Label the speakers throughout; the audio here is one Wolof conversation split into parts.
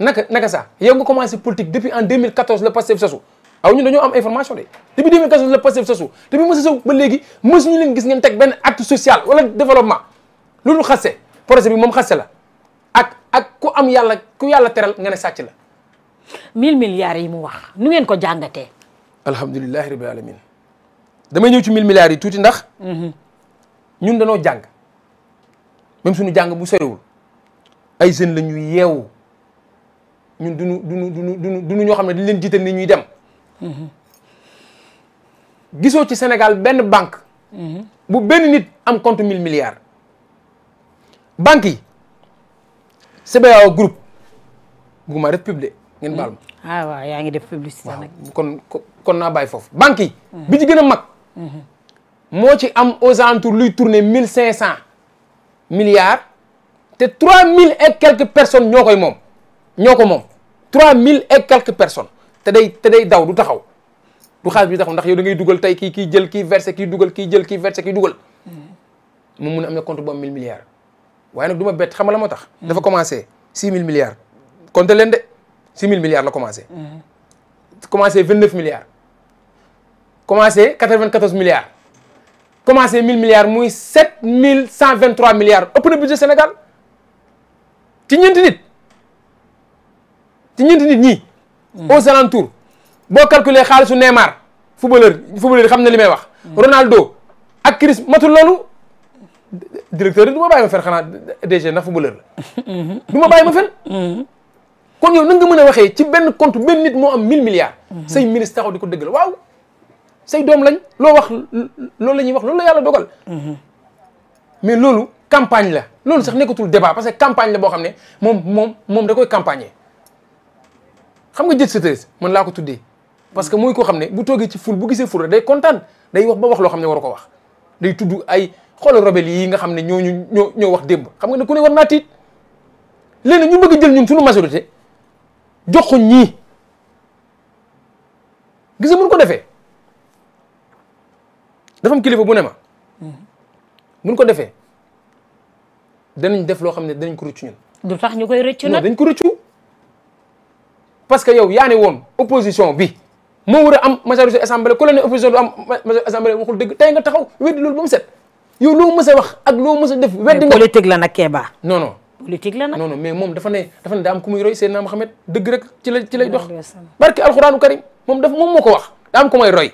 Speaker 1: naka ça yow nga commencé politique depuis en 2014 le Pastef sasu aw ñun dañoo am information de depuis 2014 le Pastef sasu te bi mësa saw ba léegi mësuñu leen gis ngeen teg benn acte social wala développement loolu xasse projet bi moom xasse la ak ku am yàlla ku yàlla teral nga ne sàcc la
Speaker 2: 1000 milliards yi mu wax nu ngeen ko jàngatee.
Speaker 1: alhamdulilahi rabbil alamin damay ñëw ci 1000 milliards yi tuuti ndax ñun dañoo jàng même suñu jàng bu soriwul ay jeunes la ñuy yeewu ñun duñu ñoo xam ne dañ leen jiital ni ñuy dem gisoo ci Sénégal benn banque bu benn nit am compte 1000 milliards banque yi CBAO groupe bugguma def public ngeen baal ma
Speaker 2: ah waaw yaa ngi def publicité nag
Speaker 1: kon naa bàyyi foofu banque yi bi ci gën a mag moo ci am aux alentours luy tourner 1500 milliards te 3000 et quelques personnes ñoo koy moom ñoo ko moom 3000 et quelques personnes te day daw du taxaw du xaalis bi taxaw ndax yow da ngay dugal tey kii jël kii versé kii dugal kii jël kii versé kii dugal moom mun a am na compte bu am 1000 milliards waaye nag du ma bett xam nga la moo tax dafa commencé 6000 milliards compté leen de 6000 milliards la commencé commencé 29 milliards commencé 94 milliards commencé 1000 milliards muy 7123 milliards ëpp na budget Sénégal ci ñeenti nit ñii aux alentours boo calculer xaalisu Neymar footballeur xam na li may wax Ronaldo ak Chris matul loolu directeur yi du ma bàyyi ma fen xanaa DG ndax footballeur la du ma bàyyi ma fen kon yow na nga mën a waxee ci benn compte benn nit moo am 1000 milliards say ministre taxaw di ko dëggal waaw say doom lañ loo wax loolu la ñuy wax loolu la yàlla dogal mais loolu campagne la loolu sax nekkatul débat parce que campagne la boo xam ne moom da koy campagner xam nga jët seteuse man laa ko tuddee parce que mooy koo xam ne bu toogee ci ful bu gisee ful rek day kontaan day wax ba wax loo xam ne waru ko wax day tudd ay xoolal rebelle yi nga xam ne ñoo wax démb xam nga ne ku ne war naa tiit léegi ñu bëgg jël ñun suñu majorité jox ko ñii gis nga mun ko defee dafa am kilifa bu ne ma mun ko defee danañ def loo xam ne danañ ko rëccu ñun.
Speaker 2: du tax ñu koy rëccu nag
Speaker 1: dañ ko rëccu parce que yow yaa ne woon opposition bi moo war a am majorité assemblée ku la ne opposition du am majorité assemblée waxul dëgg tey nga taxaw weddi loolu ba mu set yow loo mës a wax ak loo mës a def. weddi nga
Speaker 2: politique la nag Kéba.
Speaker 1: non
Speaker 2: politique la nag
Speaker 1: non mais moom dafa ne daa am ku muy roy Seydina Mohamed dëgg rek ci lay dox. barke alxuraanu karim moom moo ko wax daa am ku may roy.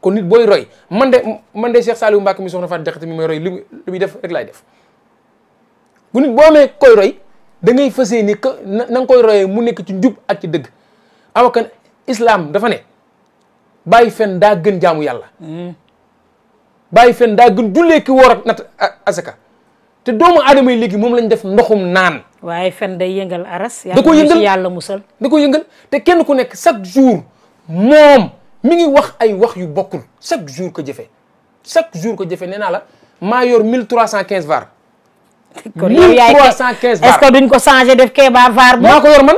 Speaker 1: kon nit booy roy man de Cheikh Saliou Mbacké mi soxna Fatou Diakhaté mi may roy li muy def rek laay def bu nit boo amee koy roy da ngay fas yéene que na nga koy royee mu nekk ci njub ak ci dëgg awakan islam dafa ne bàyyi fen daa gën jaamu yàlla bàyyi fen daa gën jullee ki woor ak nat asaka te doomu aadama yi léegi moom lañ def ndoxum naan
Speaker 2: waaye fen day yëngal aras
Speaker 1: da ko yëngal
Speaker 2: yàlla musal
Speaker 1: da ko yëngal te kenn ku nekk chaque jour moom mi ngi wax ay wax yu bokkul chaque jour ko jëfe nee naa la maa yor 1315 var.
Speaker 2: kon yow yaay
Speaker 1: 1315 var
Speaker 2: est-ce que duñ ko changé def Kéba var ba.
Speaker 1: maa ko yor man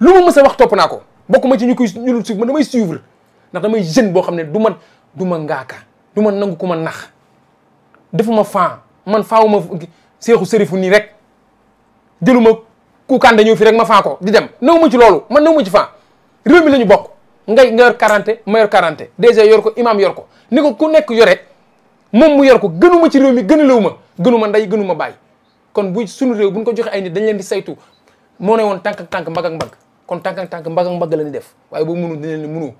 Speaker 1: lu ma mës a wax topp naa ko bokkuma ci ñu dul suivre man damay suivre ndax damay jeune boo xam ne du ma ngaaka du ma nangu ku ma nax defuma fan man faawuma seexu sërifu nii rek jëluma ku kande ñëw fi rek ma fan ko di dem nawuma ci loolu man nawuma ci fan réew mi la ñu bokk. nga yor 40 ma yor 40 déjà yor ko imam yor ko ni ko ku nekk yore moom mu yor ko gënuma ci réew mi gënuma ndey gënuma bàyyi kon bu suñu réew buñ ko joxe ay nit dañ leen di saytu moo ne woon tànk ak tànk mbagg ak mbagg kon tànk ak tànk mbagg ak mbagg la ñuy def waaye boobu mënu dina leen mënoo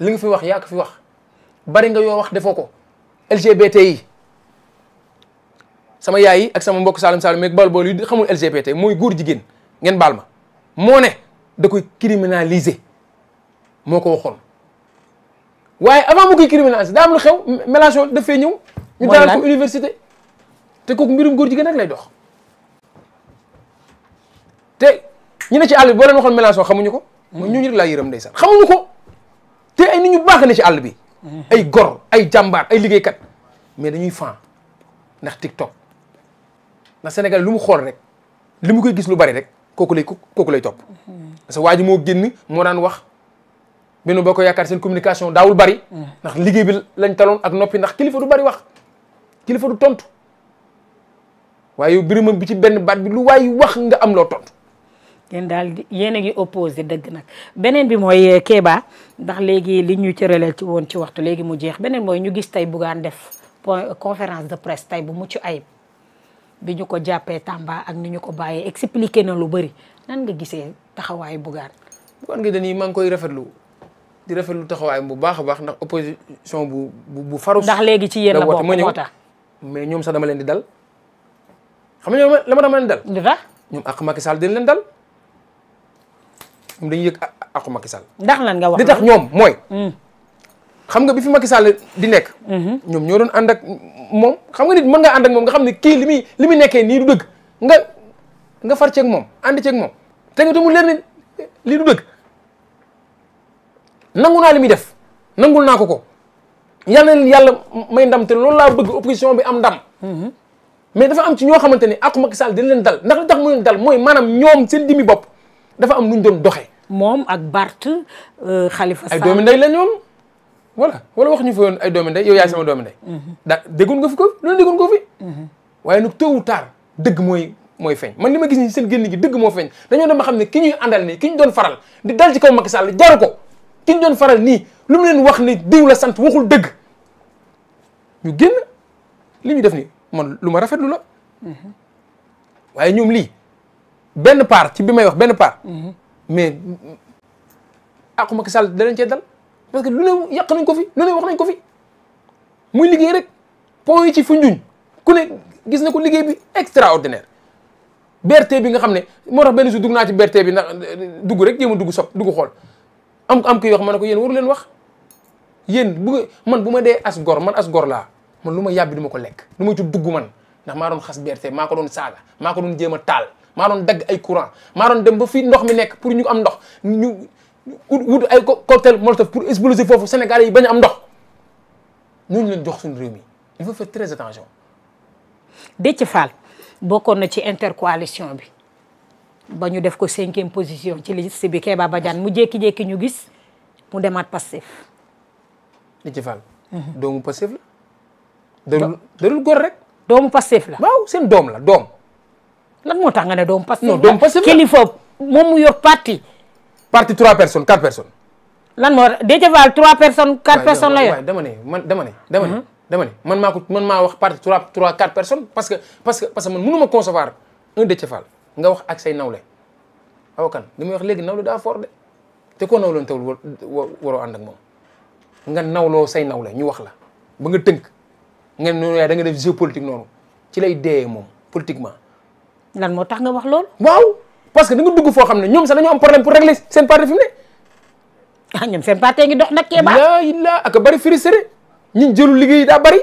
Speaker 1: li nga fi wax yaa ko fi wax bari nga yoo wax defoo ko LGBT yi sama yaay yi ak sama mbokk Saloum Saloum meeg bal bool yi xamul LGBT mooy góor jigéen ngeen baal ma moo ne da koy criminaliser moo ko waxoon waaye avant mu koy criminaliser daa am lu xew Mélenchon daf fee ñëw. ñu dalal ko université. te kooku mbirum góor jigéen rek lay dox. te ñu ne ci àll bi boo leen waxoon Mélenchon xamuñu ko. mooy ñooñu rek laa yërëm ndeysaan xamuñu ko. te ay nit ñu baax ne ci àll bi. ay gor ay jàmbaar ay liggéeykat mais dañuy fan ndax TikTok ndax Sénégal lu mu xool rek li mu koy gis lu bari rek kooku lay topp. parce que waa ji moo génn moo daan wax. Benno Bokk Yaakaar seen communication daawul bari ndax liggéey bi lañ taloon ak noppi ndax kilifa du bari wax kilifa du tontu waaye yow Birima bi ci benn baat bi lu waay wax nga am loo tontu.
Speaker 2: yéen daal yéen a ngi opposé dëgg nag beneen bi mooy Kéba ndax léegi li ñu cëraleel ci woon ci waxtu léegi mu jeex beneen mooy ñu gis tey Bougane def conférence de presse tey bu mucc ayib bi ñu ko jàppee Tamba ak ni ñu ko bàyyee expliqué na lu bëri nan nga gisee taxawaayu Bougane.
Speaker 1: Bougane Gueye Dany maa ngi koy rafetlu di rafetlu taxawaayam bu baax a baax ndax opposition bu farouche.
Speaker 2: ndax léegi ci yéen la bokk moo tax
Speaker 1: mais ñoom sax dama leen di dal xam nga ñoom la ma dama leen dal.
Speaker 2: lu tax
Speaker 1: ñoom ak Macky Sall dina leen dal ñoom dañuy yëg ak Macky Sall.
Speaker 2: ndax lan nga wax
Speaker 1: li tax ñoom mooy. xam nga bi fi Macky Sall di nekk. ñoom ñoo doon ànd ak moom xam nga nit mën ngaa ànd ak moom nga xam ne kii li muy nekkee nii du dëgg nga far ceeg moom ànd ceeg moom te nga mu leer ne lii du dëgg nangu naa li muy def nangul naa ko yal na leen yàlla may ndam te loolu laa bëgg opposition bi am ndam. mais dafa am ci ñoo xamante ne ak Macky Sall dina leen dal ndax li tax mu leen dal mooy maanaam ñoom seen dimi bopp dafa am nu ñu doon doxee.
Speaker 2: moom ak Bart Khalifa Sall
Speaker 1: ay doomi ndey la ñoom. wala wax ñu fa woon ay doomi ndey yow yaay sama doomi ndey. déggoon nga fi ko loolu déggoon ko fi. waaye nag tôt ou tard dëgg mooy feeñ man li ma gis ni seen génn gi dëgg moo feeñ dañoo dem ba xam ne ki ñuy àndal nii ki ñu doon faral di dal ci kaw Macky Sall jaru ko ki ñu doon faral nii lu mu leen wax ni diw la sant waxul dëgg ñu génn li ñu def ni man lu ma rafetlu la. waaye ñoom lii benn part ci bi may wax benn part. mais aqu Macky Sall da leen cee dal. parce que lu ne yàq nañ ko fi lu ne wax nañ ko fi muy liggéey rek point yi ci Foundiougne ku ne gis na ko liggéey bi extraordinaire BRT bi nga xam ne moo tax benn jour dugg naa ci BRT bi ndax dugg rek jéem a dugg xool am kii wax ma ne ko yéen waru leen wax yéen man bu ma dee as gor man as gor laa man lu ma yàbbi du ma ko lekk du ma ci dugg man ndax maa doon xas BRT maa ko doon saaga maa ko doon jéem a taal maa doon dagg ay courant maa doon dem ba fii ndox mi nekk pour ñu am ndox ñu wut ay cocktail molotov pour exploser foofu Sénégalais yi bañ a am ndox ñooñu leen jox suñu réew mi il faut faire très attention.
Speaker 2: Déthié Fall bokkoon na ci intercoalition bi ba ñu def ko 5e position ci liste bi Kéba Badiane mu jékki-jékki ñu gis mu demaat Pastef.
Speaker 1: Déthié Fall. doomu Pastef la. darul gor rek.
Speaker 2: doomu Pastef la.
Speaker 1: waaw seen doom la doom.
Speaker 2: lan moo tax nga ne doomu Pastef la.
Speaker 1: non doomu Pastef la
Speaker 2: kilifa moom mu yor parti.
Speaker 1: 3 personnes 4 personnes.
Speaker 2: lan moo Déthié Fall 3 personnes 4 personnes la yor.
Speaker 1: waaw dama ne man maa wax parti 4 personnes parce que man mënu ma concevoir un Déthié Fall nga wax ak say nawle aw kan li may wax léegi nawle daa fort de te koo nawloon tawul waroo ànd ak moom nga nawloo say nawle ñu wax la ba nga tënk nga noonu yaay da nga def géopolitique noonu ci lay dee moom politiquement.
Speaker 2: lan moo tax nga wax loolu.
Speaker 1: waaw parce que da nga dugg foo xam ne ñoom sax dañoo am problème pour régler seen parti fi mu ne.
Speaker 2: ah ñoom seen parti ngi dox nag Kéba.
Speaker 1: laa ilaa ak bari frustré ñi jëlu liggéey daa bari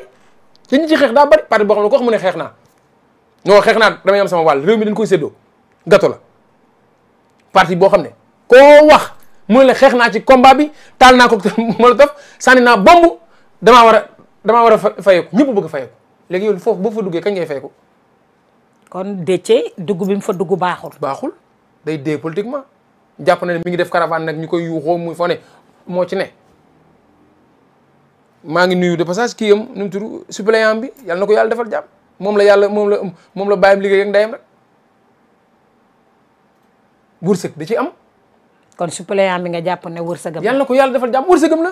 Speaker 1: te ñi ci xeex daa bari parti boo xam ne koo xam ne xeex naa non xeex naa damay am sama wàll réew mi dañ koy séddoo gato la parti boo xam ne koo wax mu ne la xeex naa ci combat bi taal naa ko molotov sànni naa bomb damaa war a fayeeku ñëpp bëgg a fayeeku léegi yow foofu boo fa duggee kañ ngay fayeeku.
Speaker 2: kon Déthié dugg bi mu fa dugg baaxul.
Speaker 1: day dee politiquement jàpp na ne mi ngi def caravane nag ñu koy yuuxoo muy fo ne moo ci ne. maa ngi nuyu de passage kii am nu mu tudd suppléant bi yàlla na ko yàlla defal jàmm moom la bàyyam liggéey ak ndeyam rek wërsëg da ci am.
Speaker 2: kon suppléant bi nga jàpp ne wërsëgam.
Speaker 1: yàlla na ko yàlla defal jàmm wërsëgam la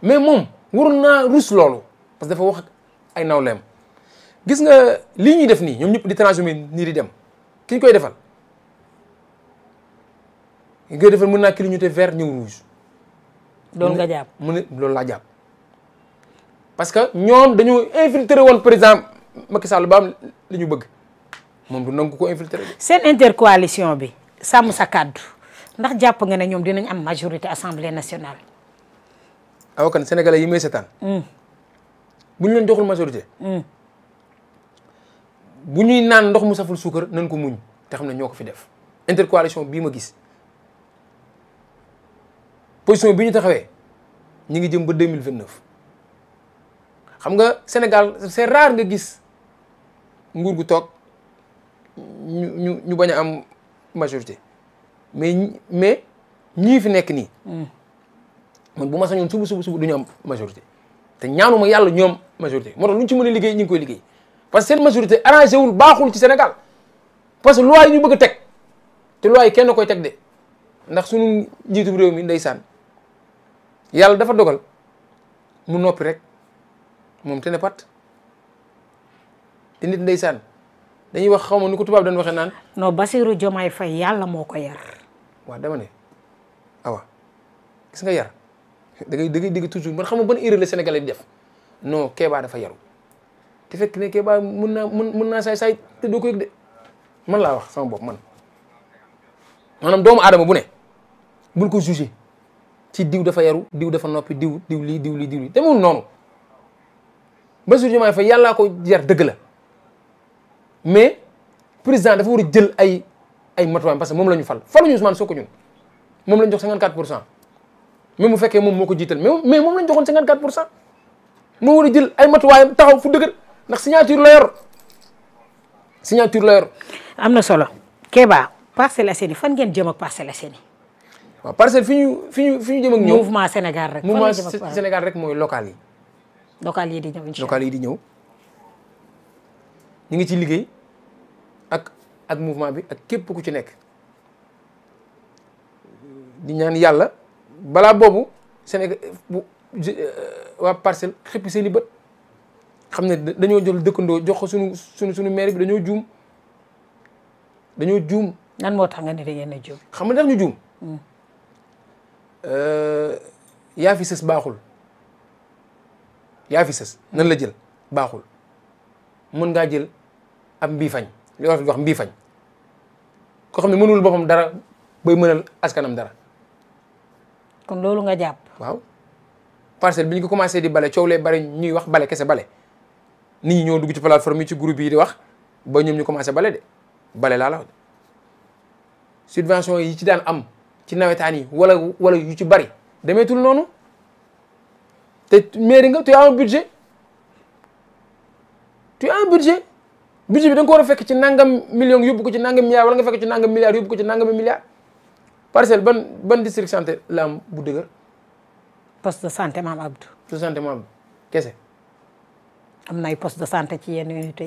Speaker 1: mais moom waroon naa rus loolu parce que dafa wax ay nawleem gis nga lii ñuy def nii ñoom ñëpp di transhumé nii di dem ki ñu koy defal mën naa clignoter vert ñëw rouge.
Speaker 2: loolu nga jàpp
Speaker 1: mu ne loolu laa jàpp. parce que ñoom dañoo infiltré woon président Macky Sall ba am li ñu bëgg moom du nangu ko infiltré.
Speaker 2: seen intercoalition bi sàmm sa kàddu ndax jàpp nga ne ñoom dinañ am majorité assemblée nationale.
Speaker 1: aw kan sénégalais yi may seetaan. bu ñu leen joxul majorité. bu ñuy naan ndox mu saful suukar nañ ko muñ te xam ne ñoo ko fi def. intercoalition bii ma gis position bi ñu taxawee ñu ngi jëm ba 2029 xam nga Sénégal c'est rare nga gis nguur gu toog ñu bañ a am majorité mais ñii fi nekk nii. man bu ma sañoon suba du ñu am majorité te ñaanuma yàlla ñoom majorité moo tax lu ñu ci mën a liggéey ñu ngi koy liggéey parce que seen majorité arrangé wul baaxul ci Sénégal parce que loi yi ñu bëgg a teg te loi yi kenn koy teg de ndax sunu njiitu réew mi ndeysaan yàlla dafa dogal mu noppi rek moom te ne pat te nit ndeysaan dañuy wax xaw ma nu ko tubaab dañ waxee naan.
Speaker 2: non Bassirou Diomaye Faye yàlla moo ko yar.
Speaker 1: waaw dama ne awa gis nga yar da ngay dégg toujours man xam nga ban erreur la Sénégalais di def non Kéba dafa yaru te fekk ne Kéba mun naa saay te doo ko yëg de man laa wax sama bopp man maanaam doomu aadama bu ne bul ko jugé ci diw dafa yaru diw dafa noppi diw lii diw lii te mun noonu Bassirou Diomaye Faye yàllaa ko yar dëgg la mais président dafa war a jël ay matuwaayam parce que moom la ñu faluñu Ousmane Sonko ñun moom la ñu jox 54% même bu fekkee moom moo ko jiital mais moom la ñu joxoon 54% moo war a jël ay matuwaayam taxaw fu dëgër ndax signature la yor.
Speaker 2: am na solo Kéba Parcelles Assainies fan ngeen jëm ak Parcelles Assainies.
Speaker 1: waaw parcelle fi ñu jëm ak ñoom.
Speaker 2: mouvement Sénégal rek.
Speaker 1: mouvement Sénégal rek mooy local yi.
Speaker 2: local yi di ñëw incha allah
Speaker 1: local yi di ñëw ñu ngi ci liggéey ak mouvement bi ak képp ku ci nekk di ñaan yàlla balaa boobu Sénégal waa parcelle xëppi seen i bët xam ne dañoo jël dëkkandoo jox ko suñu maire bi dañoo juum.
Speaker 2: nan moo tax nga ne da ngeen a juum.
Speaker 1: xam nga ndax ñu juum. yaa fi sës baaxul nan la jël baaxul mën ngaa jël ab mbiifañ li war fi wax mbiifañ ko xam ne mënul boppam dara bay mënal askanam dara.
Speaker 2: kon loolu nga jàpp.
Speaker 1: waaw parcelle bi ñu ko commencé di bale coow lee bari ñuy wax bale kese bale nit ñi ñoo dugg ci plateforme yi ci groupe yi di wax ba ñoom ñu commencé bale de bale laa la wax subvention yi ci daan am ci nawetaan yi wala yu ci bari demeetul noonu te mairie nga tu as un budget bi da nga ko war a fekk ci nangam million yóbbu ko ci nangam milliard wala nga fekk ci nangam milliard yóbbu ko ci nangam milliard parcelle ban district santé la am bu dëgër.
Speaker 2: poste de santé Mame Abdou.
Speaker 1: poste de santé Mame Abdou kese.
Speaker 2: am na ay poste de santé ci yenn unité